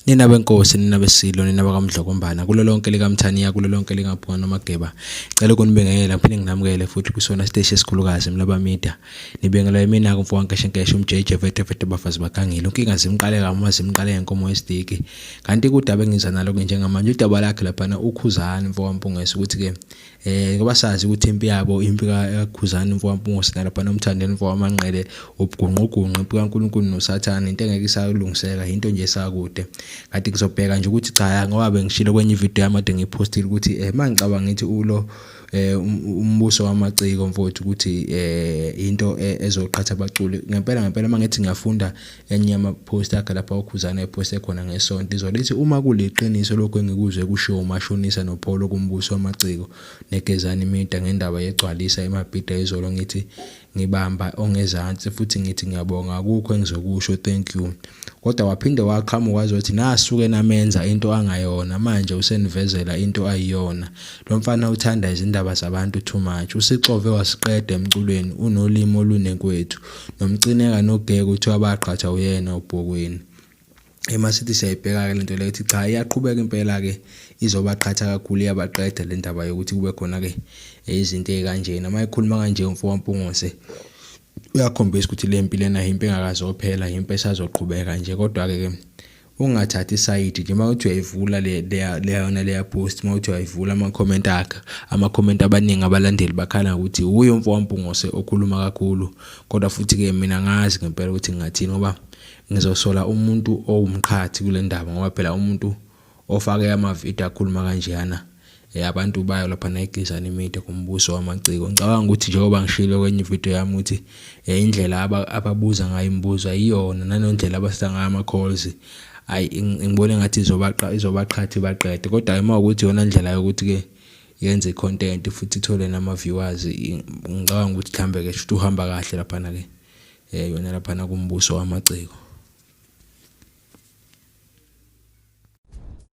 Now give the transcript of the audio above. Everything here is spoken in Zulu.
Nina benkosi, nina besilo, nina bakaMdlokombana, kulo lonke likaMthaniya, kulo lonke likaMphunga noMageba. Cela ukunibingelela ngiphinde nginamukele futhi kusona siteshi esikhulukazi Mlaba Media. Nibingelwa yimina kumfo waNkeshenkeshe umJJ vete vete bafazi bagangile. Unkinga zimqale kama zimqale ngenkomo yesidiki. Kanti kudaba engiza nalo ke njengamanje udaba lakhe laphana uKhuzani mfo waMpungese ukuthi ke ngoba sazi ukuthi impi yabo impi kaKhuzani mfo waMpungose nalapha noMthandeni mfo waManqele ubugunqugunqu impi kaNkulunkulu noSathane into engeke isalungiseka into nje esakude. Kanti ngizobheka nje ukuthi cha ngoba bengishilo kwenye ivideo yami ade ngiyipostile ukuthi mangicabanga ngithi ulo umbuso wamaciko mfowethu ukuthi into ezoqhatha abaculi ngempela ngempela mangithi ngiyafunda enye yama-post akhe lapha uKhuzani eposte khona ngesonto izolo ithi uma kuliqiniso lokhu engikuzwe kushiwo uMashonisa noPholo kumbuso wamaciko neGezani Media ngendaba yegcwalisa eMabhida izolo ngithi ngibamba ongezansi futhi ngithi ngiyabonga akukho engizokusho thank you kodwa waphinde waqhamuka wazothi nasuke namenza into angayona manje usenivezela into ayiyona lo mfana uthanda izindaba zabantu too much usixove wasiqeda emculweni unolimi olunenkwethu Nomcineka noGeke kuthiwa baqhathwa uyena uBhokweni. Emasithi siyayibheka-ke lento leyo ukuthi cha iyaqhubeka impela-ke izobaqhatha kakhulu iyabaqeda le ndaba yokuthi kube khona-ke izinto ey'kanjena. Uma ekhuluma kanje umfo kaMpungose uyakhombisa ukuthi le mpi lena yimpi engakazophela yimpi esazoqhubeka nje kodwa-ke ke Ungathathi isayidi nje uma uthi uyayivula le leyona leya post uma uthi uyayivula ama-comment akhe ama-comment abaningi abalandeli bakhala ngokuthi wuye umfo waMpungose okhuluma kakhulu kodwa futhi-ke mina ngazi ngempela ukuthi ngingathini ngoba ngizosola umuntu owumqhathi kule ndaba ngoba phela umuntu ofake amavidiyo akhuluma kanjeyana abantu bayo lapha nayigizana imide kumbuso wamaciko. Ngicabanga ukuthi njengoba ngishilo kwenye ividiyo yami ukuthi indlela ababuza ngayo imibuzo ayiyona nanondlela abasita ngayo ama-calls ayi ngibona engathi izobaqhatha ibaqede kodwa uma ukuthi iyona ndlela yokuthi-ke yenze i-content futhi ithole nama-viewers ngicabanga ukuthi mhlawumbe-ke shuthi uhamba kahle laphana-ke yona laphana kumbuso wamaciko.